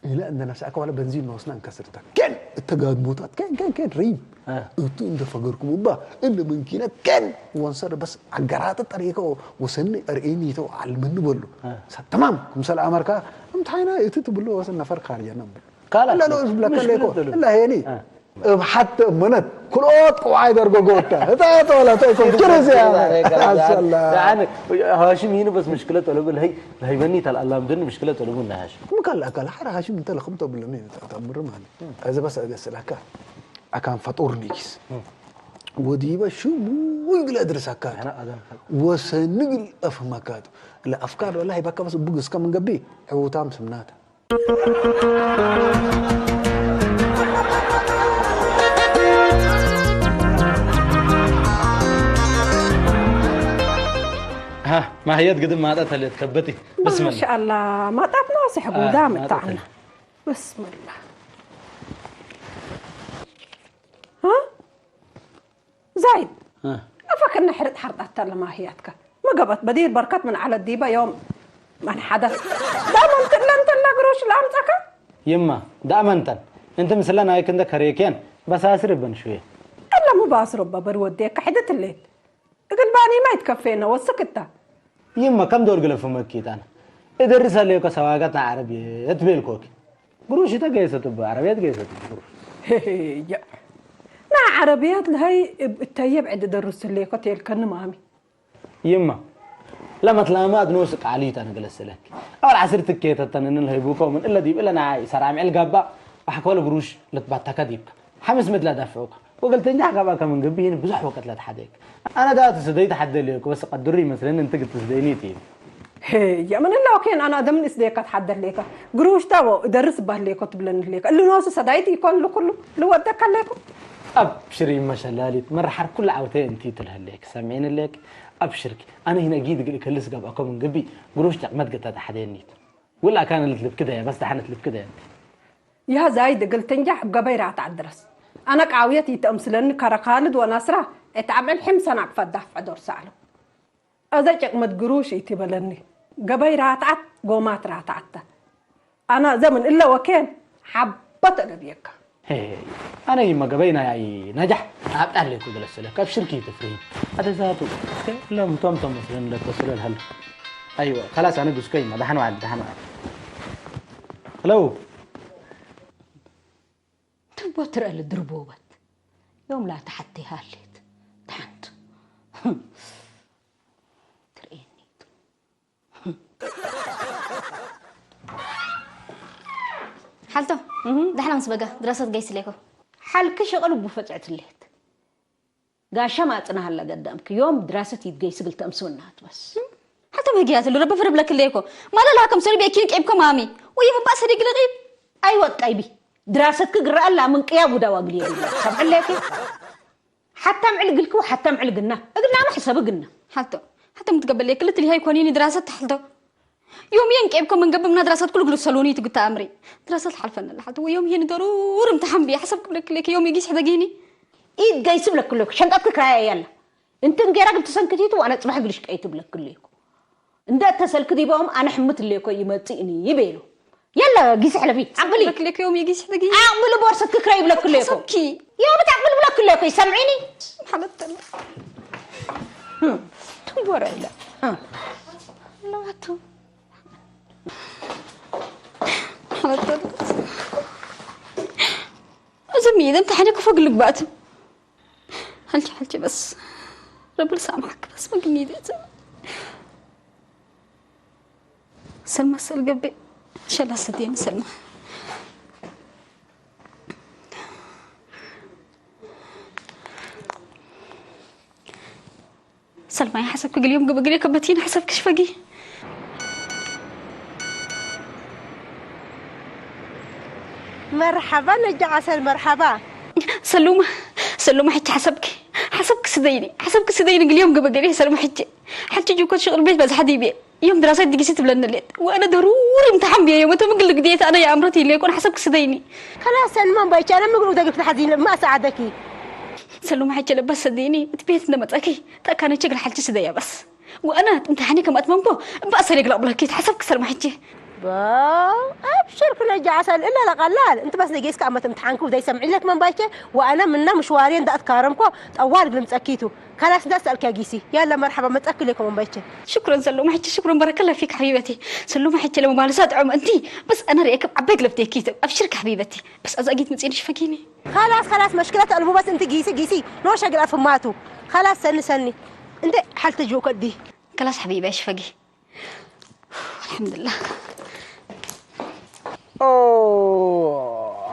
ኢለ እንደ ነፍሰ አከ ወለ በንዚን ኖስና እንከስርተ። ኬን እተ ጋድሞታት ኬን፣ ኬን፣ ኬን ሪም። አ። እቱ እንደ ፈገርኩም እባ እለ መንኪነት ኬን ወንሰር በስ አገራጠ ጠሪቀ ወሰኒ አርኤኒ ተው አልምን በሉ። አ። ሰ-፣ ተማም ክምሰል አመርካ እምታይና እቱ ትብሎ ወሰን ነፈር ካርጀና ብሎ። ካላ እለ ሎ እዝብ ለከሌኮ ምሽክለት እለ ሄኒ። አ። እብ ሐት እምነት ክልኦት ቅዋይ ደርጎ ጎተ። ህተ ቶለ ተይኮን ችርዝ ያለ። አሰላ። ያኒ ሃሽም ይህን በስ ምሽክለ ጠለቡ ለሀይ ለሀይ በኒ ተል አላም ድን ምሽክለ ጠለቡ እና ሃሽም። ምከላ አካል ሐር ሃሽም እንተ ለክም ተብለኒ ተምር ማኒ። አዘ በስ አገስላካ አካን ፈጡር ኒጊስ። ወዲበ ሽሙ ይግለ እድርስ አካል። አና አዘን ፈ- ወሰንግ አፍህም አካል። ለአፍካር ወላ ሀይባካ በስ ቡግ እስከ ምን ገቢ ዕውታም ስምናታ። ሀ፣ ማህየት ግድም ማጣት ህሌት ከበቲ። ብስምላ። ማሻአላ፣ ማጣት ነው፣ ስሕቡ አ፣ ዳም ማጣት ታዕና። ህሌት። ብስምላ። ሀ? ዛይድ፣ እ። አፈክነ ሕርጥ ሐርጣተ ለማህያትከ። መገበት በዲር በርከት ምን ዐለት ዲበ ዮም መን ሐደስ። ዳመንት ለእንተ ለግሮሽ ለአምጸከ? ይማ፣ ዳመንተን። እንቲ ምስለ ናይክ እንደ ከሬኬን በሳስር እበን ሽዌ። እለ ሙባስሮ በብር ወዴከ ሕድት ሌት። እግል ባኒማ ይትከፌነ ወስክ እተ። ይመ ከም ዶል ግለፍመኪ ጣነ። እደርሰ ሌኮ ሰዋገት ናይ ዐረብየት ቤልኮኪ። ግሩሽ እተ ገይሰቱ እበ ዐረብየት ገይሰቱ ግሩሽ። ሄሄ፣ ያ። ናይ ዐረብየት ለሀይ እብ እተየ ብዕድ እደርስ ሌኮ ቴልከኒ ማሚ። ይመ። ለመትላማት ኖስ ቃሊት አነ ገለሰ ለኪ። አወል ዐስር ትኬተተን እንን ለሀይቡኮ ምን እለ ዲብ እለ ናይ ሰራምዕ ልጋባ ወሐኮለ ግሩሽ ልትባተከ ዲብከ። ሐምስ ምድለ ደፍዑከ ወእግል ትንጃሕ ገብአከ ምን ግቢ ህኒ ብዙሕ ወቅት ለትሐዴክ። አነ ዳቱ ስደይ ተሐደሌኩ በስ ቀድሩ ይመስለኒ እንቲ ግል ትስደይኒ ቲ። ሄየ ምን እለ ወኬን አነ አደምን እስዴከ ተሐደሌከ ግሩሽ ተ ወእደርስ በህሌኮ ትብለኒ ህሌከ። እሊ ኖሱ ሰዳይት ኢኮን እሊ ኩሉ ልወደከ ህሌኩ። አብሽሪ እመ ሸላሊት መርሐር ኩሉ ዐውተየ እንቲ ትልህሌክ ሰምዒኒ ህሌክ። አብሽርኪ አነ ህነ ጊድ እግል እከልስ ገብአኮ ምን ግቢ ግሩሽ ጨቅመት ግተ ተሐዴኒት። ውላ ካን ልትልብክደየ በስ ደሐነት ልብክደየ። ያ ዛይድ እግል ትንጃሕ እብ ገበይ ራትዐት ድረስ። አነ ቃውየት ኢተአምስለኒ ከረ ካልድ ወናስራ እት አብዕል ሕምሰ ናቅፈት ዳፍዐ ዶር ሰአለው። አዘ ጨቅመት ግሩሽ ኢቲበለኒ። ገበይ ራትዐት ጎማት ራትዐት ተ። አነ አዘ ምን እለ ወኬን ሐበት አገብየከ። ሄ፣ አነ ይመ ገበይ ናይ ነጃሕ አብዕል ሌኩ ገለሰለክ። አብሽርኪ ትፍርሂ። አተ ዛቱ እስከ ለምቶም ቶም መስለን ለተስለ ለሀል። አይወ፣ ከላስ አነ ጉስከ ይመ ደሐን ወዐል፣ ደሐን ወዐል። ሄሎ። ወትርአ ልድርቦበት። ዮም ላተ ሐቴ ሃሌት። ደሐንቱ። ትርኤኒ ቱ። ሐልቶ፣ እህ። ደሐና ምስ በጋ፣ ድራሰት ገይስ ሌኮ። ሐልክ ሽቅል እቡ ፈጽዕት ሌት። ጋሻ ማጽና ሀለ ገዳምክ፣ ዮም ድራሰት ይትገይስ እግል ተአምስውናት በስ። ሐልቶ መህግያት እሉ፣ ረቢ ፍርብ ለክሌኮ። ማለ ለሀከም ሰሪ ቤኪን ቄብኮ ማሚ። ወይም እባ ሰሪ ግለ ቂብ። አይወ ቀይቢ። ድራሰትክ ግረአ ላምንቅያ ቡዳ ዋግል የድለ። ሰምዕሌኪ? ሐታም ዕል እግልኪ ወሐታም ዕል ግና። እግናመ ሕሰብ እግና። ሐልቶ፣ ሐልቶ ምትገበሌ ክልት ሊሃይ ኮኒኒ ድራሰት ሐልቶ። ዮም የን ቄብኮ ምን ገብእ ምና ድራሰት ኩሉ ግሉ ሰሎኒ ትግታ አምሪ። ድራሰት ሐልፈነ ለሐልቶ ወዮም የን ደሩር እምተሐን ብየ ሐሰብ ክብለክ ሌከ ዮም የጊስ ሕደጊኒ። ኢድ ገይስ ብለክ ሌኩ ሸንጣትክ ክራያ ያለ። እንትን ጌራ እግል ትሰንክቲቱ ወአነ ጽባሕ እግል ሽቀይት ብለክ ሌኩ። እንደ እተሰልክ ዲቦም አነ ሕምት እሌኮ ይመጽእኒ ይቤሉ። የለ ጊስ ሕለፊ፣ አቅብሊ። ለክሌክ ዮም የጊስ ሕደጊ። አቅብሊ ቦርሰትክ ክረይ ብለክ ሌኮ። ሰብኪ። የውነት አቅብል ብለክ ሌኮ ይሰምዒኒ። ማለት ተለ። ትንቦራ ይለ። ለዋቱ። ማለት ተለ። እዝም ይደም ተሐደ ክፎ ግልግባቱ። ሐልቼ ሐልቼ በስ ረብል ሳምሐክ በስ ምግኒት ሰልማ ሰል ገብእ ሸላ ሰዴን ሰልማ ሰልማይ ሐሰብክ ግል ዮም ግብ እግል ከበቲን ሐሰብክ ሽፈጊ። መርሐባ ነጃ ዐሰል መርሐባ። ሰሉመ ሰሉመ ሕች ሐሰብክ ሐሰብክ ስደይኒ ሐሰብክ ስደይኒ ግል ዮም ግብ እግል ሰሉመ ሕች ሕች ጁኮት ሽቅል ቤት በዝሐ ዲቤ ዮም ድራሳይ ድጊሲ ትብለኒ ሌት ወአነ ደሩሪ እምተሐን ብየ ዮም እተ ምግል ግዴት አነ የአምረት ኢሌኮን ሐሰብክ ስደይኒ። ከላስ ሰልማን ባይቻ አነ ምግል ውደግልክ ተሐዚን ለማ አሰዓደኪ። ሰሉመ ሕች ለበስ ሰደይኒ እት ቤት እንደ መጸኪ ጠካነች እግል ሐልች ስደያ በስ። ወአነ እምተሐኒ ከም አትመምኮ እበ አሰር እግል አቅብለኪ ተሐሰብክ ሰልመ ሕቼ። ባ፣ አብሽር ክነጃ ዐሰል እለ ለቀላል። እንት በስ ለጌስከ አመት እምትሓንክ ውደይ ሰምዒለክ መንባይቼ ወአነ ምነ ምሽዋርየ እንደ አትካረምኮ ጠዋል እግል ምጸኪቱ። ከላስ እንደ አስአልክ ያ ጊሲ። ያለ መርሐባ መጸክ ሌኮ መንባይቼ። ሽክረን ሰሎመ ሕቼ ሽክረን በረከለ ፊክ ሐቢበቴ። ሰሎመ ሕቼ ለመባልሳ ጥዑም እንቲ በስ አነ ርኤክ አበግ ለፍቴኪ አብሽርክ ሐቢበቴ። በስ አዛጊት ምጽኢንሽ ፈጊኒ። ከላስ፣ ከላስ፣ መሽክለት አልቡ በስ እንቲ ጊሲ፣ ጊሲ፣ ኖሸ እግል አፍማቱ። ከላስ፣ ሰኒ፣ ሰኒ። እንዴ ሐልተ ጆከ እዲ። ከላስ ሐቢበ ሽፈጊ። አልሐምዱላህ። ኦ፣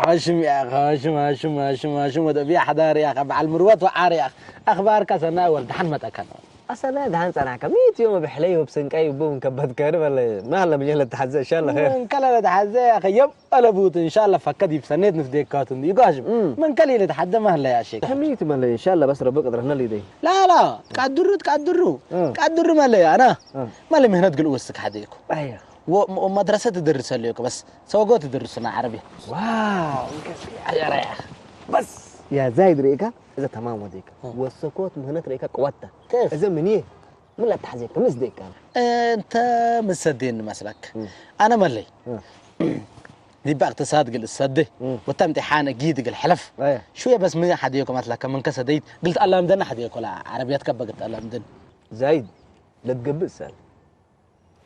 ሃሽም ያኸ፣ ሃሽም፣ ሃሽም፣ ሃሽም፣ ሃሽም፣ ወደ ቢያ ሐዳር ያኸ፣ በዓል ምርወት ወዓር ያኸ። አኽባርከ ሰናይ ወልድ ሐን መጠከ ነው። አሰለ ደሃን ጸናከ፣ ሚት ዮም ብሕለይ ወብስንቀይ እቡ ምን ከበድከ ንበለ፣ ማለ ምጀለ ተሐዘ፣ እንሻለ ኸይር። ምን ከለ ለተሐዘ፣ ያኸ ዮም አለቡት፣ እንሻለ ፈከ ዲብ ሰኔት ንፍዴካቱ እንዲ፣ ይጓሽም። እም። ምን ከለ ለተሐዘ ማህለ ያሼክ። ከሚት መለ፣ እንሻለ በስ ረቢ ቅድረትነ ሊደይ። ላ፣ ላ፣ ቃድሩ፣ ቃድሩ፣ እ። ቃድሩ መለ፣ አና፣ እ። መለ ምህነት ግል ወስክ ሐዴኩ። አያ። ወ-፣ ወመድረሰ ትድርሰ ሌኩ፣ በስ ሰወጎ ትድርሱና ዐረቢ። ዋው፣ እንከ-፣ አያ፣ አያ። በስ ያ ዛይድ ርኢካ፣ እዘ ተማም ወዴካ። እ። ወሰኮት ምህነት ርኢካ ቅወታ። ኬፍ? እዘ ምንዬ ምን ለተሐዜከ? ምን ዝዴካነ? እንተ ምን ሰዴኒ መስለክ? እም። አነ መለይ። እም። ዲበ እቅትሳድ እግል እሰዴ፣ እም። ወተ እምትሓን እጊድ እግል ሕለፍ። አየ። ሽውየ በስ ምን ሐዴኮ መስለከ? ምንከ ሰደይት እግል ተአላምደነ ሐዴኮ ለዐረብየት ከበ እግል ተአላምደን። ዛይድ ለትገብእ እሰል።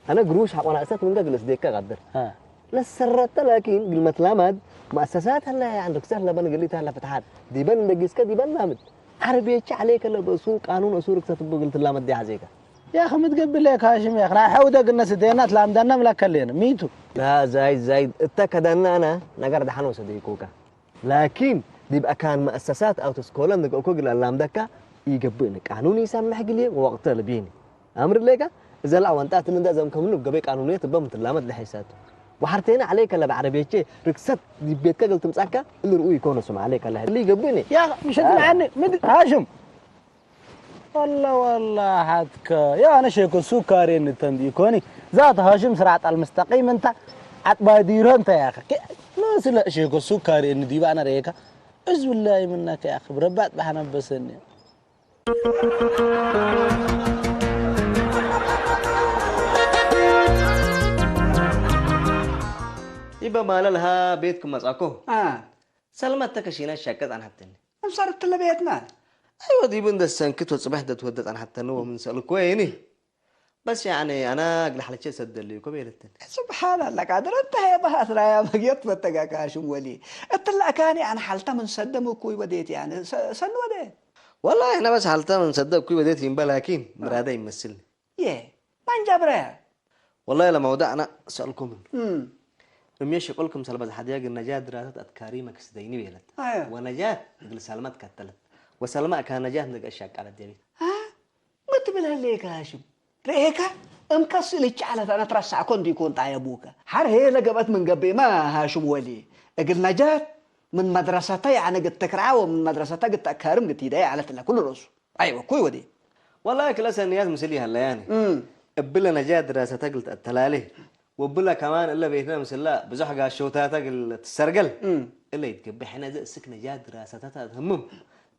አነ ግሩሽ ሐቆ ናእሰት ምንከ እግል እስዴከ ቀድር። አ። ለሰረተ ላኪን እግል መትላማድ መአሰሳት ሀለ፣ ያን ርክሰት ለበን እግል ኢተሀለ ፍትሓት ዲበን እንደ ጊስከ ዲበን ላምድ። ዐረብየቼ ዐሌከ ለበሱ ቃኑን እሱ ርክሰት እቡ እግል ትላመድ ሐዜከ። ያክ ምትገብእ ሌክ ሃሽም ያክ፣ ናይ ሐውደ ግነ ስዴነ ትላምደነ ምለከሌነ፣ ሚቱ። ላ ዛይድ ዛይድ፣ እተ ከደነ አነ ነገር ደሐን ወሰዴኩከ። ላኪን ዲብ አካን መአሰሳት አው ተስኮለ ንግእኮ እግል አላምደከ ኢገብእኒ፣ ቃኑን ኢሰምሕ እግልዬ ወወቅተ ለብዬኒ። አምር ሌከ፣ እዘ ለአወንጣት እንደ ዘም ከምኑ እብ ገበይ ቃኑንየት እበ ምን ትላመድ ለሐይሳቱ። ወሐርቴነ ዐሌከ ለበዐረብየቼ ርክሰት ዲብ ቤትከ እግል ትምጸአከ እሊ ርኡይ ኢኮን፣ ስም ዐሌከ ለህሊ ኢገብእኒ። ያ ምሸት አ። መዐኒ ምድ ሃሽም። ወላ ወላ ሐትከ። ያ አነ ሼኮ ሱካሪ እንተ እንዲ ኢኮኒ። ዛት ሃሽም ስራጥ አልምስተቂም እንተ ዐጥባይ ዲሮ እንተ ያኸ። ኬ-፣ ኖ ስለ ሼኮ ሱካሪ እን ዲብ አነ ሬከ። እዝ ብላይ ምነከ ያኸ። ብረባጥ በሐነ በሰኒ። ኢበ ማለ ለሃ ቤትኩም መጽአኮ። አ። ሰልመ እተ ከሺነ ሸቄ ጸንሐትኒ። አብሰር እትለ ቤትነ። አይወ ዲቡ እንደ ሰንክት ወጽበሕ እንደ ትወደ ጸንሐተኒ ወምን ሰእልኮ ወይኒ። በስ ያኒ አና እግል ሐልቼ ሰደልዩኮ ቤለትን። ስብሓን አላህ ቃድር፣ እንተ ሄበህ አስራያ መግየት ፈተጋካ ሽም ወሊ። እትለ አካኒ አነ ሐልተ ምን ሰደ ምኩይ ወዴት ያኒ ሰ-፣ ሰኑ ወዴት? ወላሂ አነ በስ ሐልተ ምን ሰደ እኩይ ወዴት ይንበ ላኪን ምራደ ይመስልኒ። የ፣ ማን ጃብረያ? ወላሂ ለመውደዕ አነ ሰአልኩ ምኑ። እም። እምዬ ሽቁል ክምሰል በዝሐ ድያግ ነጃት ድራሰት አትካሪ መክስደይኒ ቤለት። አየ። ወነጃት እግል ሰልመት ከተለት። ወሰልመ አካ ነጃት ንገ እሻቃለት ጀቢት። አ? ምን ትብል ህሌከ ሃሽም? ርኤከ? እምከ ስእል እች ዐለት አነ ትረሳዕኮ እንዲኮን ጣየቡከ። ሐር ህዬ ለገብአት ምን ገብእመ ሃሽም ወሊ። እግል ነጃት ምን መድረሰተ ያዕኒ ግድ ትክርዐ ወምን መድረሰተ ግድ ተአካርም ግድ ቲደየ ዐለት ለኩሉ ርአሱ። አይወ፣ ኩይ ወዴ። ወላሂ ክለ ሰንያት ምስል ይሀለያኒ። እም። እብለ ነጃት ድራሰተ እግል ተአተላሌ፣ ወብለ ከማን እለ ቤትነ ምስላ ብዙሕ ጋሾታተ እግል ትሰርገል፣ እም። እለ ይትገብእ ሕነ እዘ እስክ ነጃት ድራሰተ ተአትህምም፣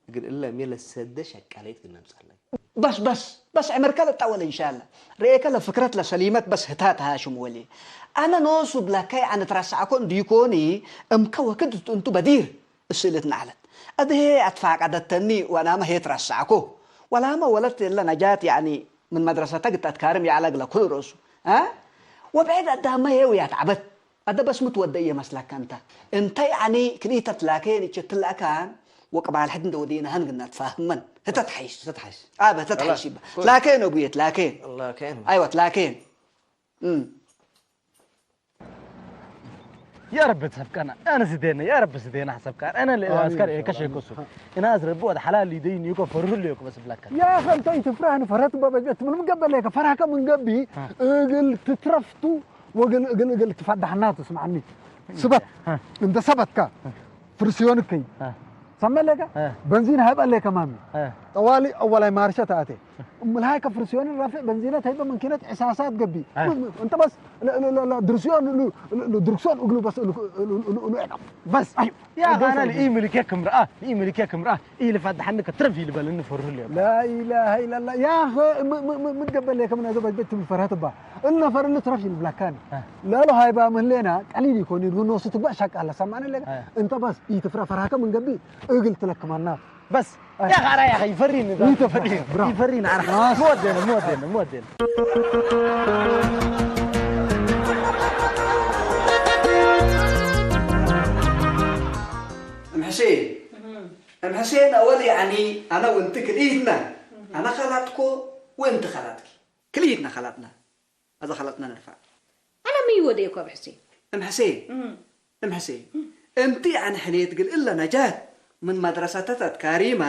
እግል እለ እሜ ለሰደ ሸቃሌት እግል ነምጸእ ሀለዩ። በስ፣ በስ፣ በስ ዕምርከ ልጠወል እንሻለ። ርኤከ ለፍክረት ለሰሊመት በስ ህታት ሃሽም ወሌ። አነ ኖሱ እብለከ ያዕኒ ትረሳዕኮ እንዲኮኒ እምከ ወክድ እንቱ በዲር። እስእልትነ ዐለት። እብ ህዬ አትፋቀደተኒ ወአናመ ህዬ ትረሳዕኮ። ወላመ ወለት እለ ነጃት ያዕኒ ምን መድረሰተ ግድ አትካርም ይዐለ እግለ ኩሉ ርአሱ። አ? ወብዕድ አዳመ ህዬ ወያትዐበት። አደ በስ ሚ ትወደየ መስለከ እንተ? እንተ ያዕኒ ክልኢተ ትላከየን እቼ ትለአካን ወቅባል ሕድ እንደ ወዴናሀን ግና ትፋህመን። ህተ ተሐይስ። ህተ ተሐይስ። አበ ህተ ተሐይስ ይባ። ላከየን አቡዬ ትላከየን። ላከየን። አይወ ትላከየን። እም። ያ ረቢ ተሰብቀና፣ አነ ስዴነ፣ ያ ረቢ ስዴነ ሐሰብካ፣ አነ ለአስከር አሚን። ኤከ ሸኮሱ፣ እናስ ረቢ ወደ ሐላል ይደይን ይኮ ፈርሁ ለይኮ በስ ብላካ። ያ ኸንተ ኢትፍራህን ፈረት በበጀት ምን ምገበ ለከ ፈራከ ምን ገቢ አ። እግል ትትረፍቱ ወግል እግል እግል ትፈዳህናቱ ስምዓኒ። ስበት አ። እንደ ሰበትካ አ። ፍርሲዮን እከይ። አ። ሰመ ለከ? አ። በንዚን ሀይብ አለከ ማሚ። አ። ጠዋሊ አወላይ ማርሸ ተአቴ። እምልሃይ ከፍርሲዮን ረፍዕ በንዚነት ሀይበ መንኪነት ዕሳሳት ገቢ። አ። ምን፣ ምን፣ እንተ በስ ለ-፣ ለ-፣ ለ-፣ ለ-፣ ድርሲዮን ሉ-፣ ሉ-፣ ሉ-፣ ድርክሶን እግሉ በስ ሉ-፣ ሉ-፣ ሉ-፣ ሉ-፣ ሉ-፣ ሉ-፣ በስ። አዩ። ያ አነ ለኢምልኬ ክምርአ፣ ኢምልኬ ክምርአ፣ ኢልፈድሐኒ ከትረፍ ይልበልኒ ፈርሁ ለከ። ላኢላሃ ኢለላህ። ያ አኸ፣ ም-፣ ም-፣ ም-፣ ምትገበል ለከ ምን አዘ በጅበት ትብል ፈርሀት እባ። እነ ፈር እሊ ትረፍ ይልብላካኒ። አ። ለሎ ሃይባ ምህሌና ቀሊል ይኮን ይልቡ ኖሱ ትግባእ ሻቃለ ሰማነ ለከ። አ። እንተ በስ ኢትፍራ ፈርሃከ ምን ገቢ እግል ትለክመና። በስ አይ። ያ ኻራ ያ ኸይ ፈሪን ይተፈ-፣ ይፈሪን ብራ። ይፈሪን አራ። ማስ- ሞዴል ሞዴል ሞዴል። እም ሕሴን፣ እም። እም ሕሴን አወል ያኒ አነ ወእንቲ ክልኢትና፣ እም። አነ ኸላጥኮ ወእንቲ ኸላጥኪ። ክልኢትና ኸላጥና። አዘ ኸለጥነ ነድፋዕ። አነ ሚ ወዴኮ እብ ሕሴን? እም ሕሴን። እም። እም ሕሴን። እም። እንቲ አነ ሕኔት እግል እለ ነጃት ምን መድረሰተ ተትካሪመ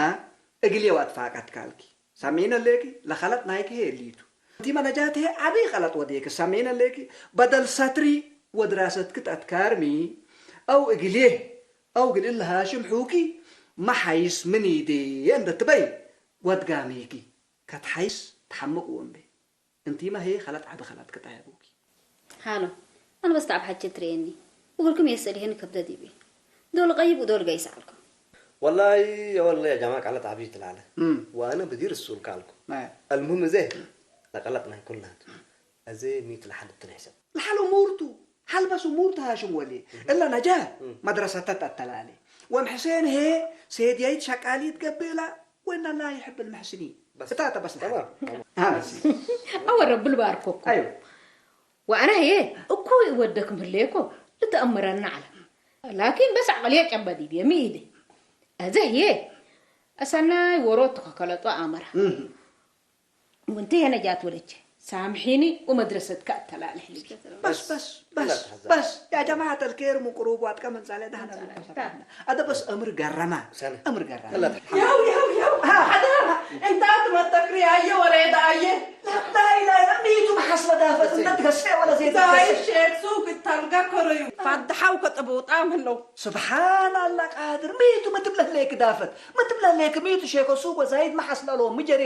እግልዬ ወአትፋቀድካልኪ። ሰሚዕነ ሌኪ? ለኸለጥ ናይኪ ህዬ እሊቱ። እንቲመ ነጃት ህዬ ዐቢ ቀለጥ ወዴኪ። ሰሚዕነ ሌኪ? በደል ሰትሪ ወድራሰትኪ ተትካርሚ አው እግልዬ አው እግል እለ ሃሽም ሑኪ መሓይስ ምን ኢዴ እንደ ትበይ ወድጋሜኪ ከትሓይስ ተሐምቅ ወእምቤ። እንቲመ ህዬ ከለጥ ዐቢ ከለጥ ክጣይ አቡኪ። ሃሎ፣ አነ በስ ተዐብ ሐቼ ትርኤኒ፣ እግልኩም የሰሊሄኒ ከብደ ዲቤ። ዶል ቀይብ ወዶል ገይስ ዐልኩም። ወላሂ የወለ የጀማ ቀለጥ ዐቢ ትላለ። እም። ወአነ ብዲር እሱልከ ዐልኩ። አይ። አልሙህም እዜ ለቀለጥ ናይ ኩልናቱ። አዜ ሚት ለሐድ እትንሕሰብ። ለሐል እሙርቱ፣ ሐል በስ እሙርቱ ሃሽም ወሌ። እም። እለ ነጃ እም። መድረሰተ ተአተላሌ። ወእም ሕሴን ህዬ ሴድያይት ሸቃሊት ገብእላ። ወእነ ላ ይሕብ ልመሕስኒን። በስ። እታ ተበስ ተማም፣ ተማም። አ፣ በስ። አወ ረቢ ልባርኮኩም። አይወ። ወአነ ህዬ እኩይ እወደክም ህሌኮ ልትአምረነ ዐለ። ላኪን በስ ዐቅልዬ ጨበ ዲብዬ ሚ ኢዴ። አዜ ህዬ አሰናይ ዎሮት ከከለጦ አመረ። እህ። ወእንቲ ህዬ ነጃት ወለቼ። ሳምሒኒ ወመድረሰትከ አተላልሕ ልቢ። በስ፣ በስ፣ በስ፣ ላ ተሐዘን። በስ። ያ ጀማዐት አልኬር ምን ቅሩብ ዋጥቀ ምን ጻለ ደህነ ምን ጻለ ልከሰብ ደህነ። አደ በስ እምር ገረማ። ሰነ። እምር ገረማ። ላ ተሐዘን። ያው፣ ያው፣ ያው። አ። ሐደራ። እንታት መተክሪ አየ ወሬዳ አየ። ላ፣ ላ፣ ላ፣ ላ፣ ሚቱ መሐስበ ዳፈት በስ። እንተ ትገሴ ወለ ዜት ዛይ ትገሴ። ሼክ ሱቅ ታልጋ ከረዩ። ፋድሓው ከጥቡ ጣም ህለው። ስብሓን አላህ ቃድር። ሚቱ መትብለህ ሌክ ዳፈት። መትብለህ ሌክ ሚቱ ሼኮ ሱቅ ወዛይድ መሐስለሎ ምጀሬ።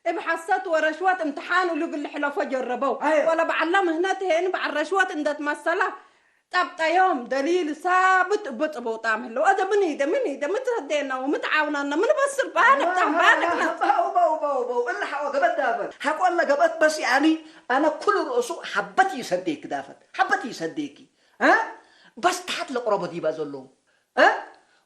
እብ ሐሰት ወረሽወት እምትሓን እሉ እግል ልሕለፎ ጀረበው። አየ። ወለበዐለ ምህነት ህዬ እብ ረሽወት እንደ ትመሰለ ጠብጠዮም። ደሊል ሳብት እብ ጽቡጣም ህለው። አዜ ምን ኢደ፣ ምን ኢደ፣ ምን ትሰዴነ ወምን ተዓውናነ፣ ምን በስር ባድቅ ጣም ባድቅ ነ። በው፣ በው፣ በው፣ በው። እለ ሐቆ ገበት ዳፈት። ሐቆ እለ ገበት በስ ያኒ አነ ኩሉ ርእሱ ሐበት ይሰዴክ ዳፈት። ሐበት ይሰዴኪ። እ? በስ ተሐት ለቅረቦ ዲበ ዘሎም። እ?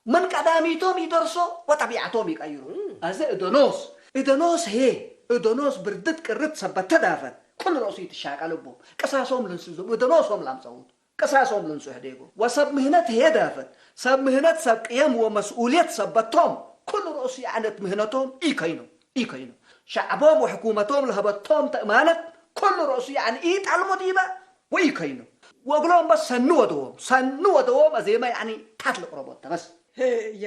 ምን ቀዳሚቶም ኢደርሶ ወጠቢዐቶም ኢቀይሮ። እም። አዜ እደኖስ፣ እደኖስ ህዬ፣ እደኖስ ብርድት ቅርት ሰበት ተዳፈት። ክሉ ረእሱ ይትሻቀል እቦም። ቅሳሶም ልንሱ እዞም እደ ኖሶም ለአምጸውቱ። ቅሳሶም ልንሱ ሕዴጎ። ወሰብ ምህነት ህዬ ዳፈት። ሰብ ምህነት ሰብ ቅየም ወመስኡልየት ሰበት ቶም። ክሉ ረእሱ የዐለት ምህነቶም ኢከይኖ፣ ኢከይኖ። ሸዕቦም ወሕኩመቶም ለሀበቶም ተእማነት ክሉ ረእሱ የዐኒ ኢጠልሞ ዲበ ወኢከይኖ። ወእግሎም በስ ሰኒ ወደዎም፣ ሰኒ ወደዎም አዜመ የዐኒ ታት ልቅረቦት ተ በስ። ህየ።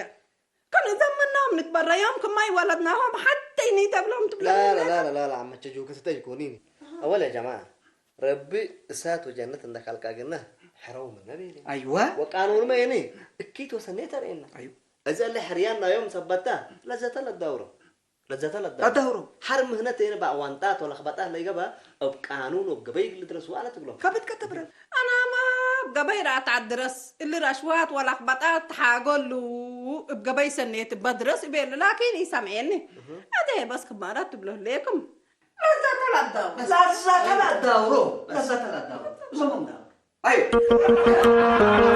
ከነዘመናሆም ንትበረዮም ክማይ ወለድናሆም ሐቴ ኢኒተ ብሎም ትብሎ ላላ፣ ላላ፣ ላላ፣ ላላ፣ ዐመቸ ጆከ ትጠይቆኒኒ። አወል ያ ጀማዐ፣ ረቢ እሳት ወጀነት እንደ ካልቃግነ ሕረው ምነ ቤለ። አይዋ። ወቃኑንመ የኒ እኪት ወሰኔት ተርእየና። አዩ። እዘ እለ ሕርያን ናዮም ሰበታ ለዘተ ለዳውሮ። ለዘተ ለዳውሮ። ለዳውሮ። ሐር ምህነት የኒ በአዋንጣት ወለክበጣት ለይገባ እብ ቃኑን ወእብ ገበይ እግል ልድረሱ አለ ትብሎ። ከብት ከትብረን። አናማ እብ ገበይ ረአት ድረስ፣ እሊ ረሽዋት ወለክበጣት ተሓጎሉ፣ እብ ገበይ ሰኔት እበ ድረስ እቤሉ፣ ላኪን ኢሰምዔኒ። እህ። አዜ በስ ክማራት ትብሎ ህሌኩም። ለዘተ ለዳውሮ። ለዘተ ለዳውሮ። ለዘተ ለዳውሮ። እዞም ዳውሮ። አይ።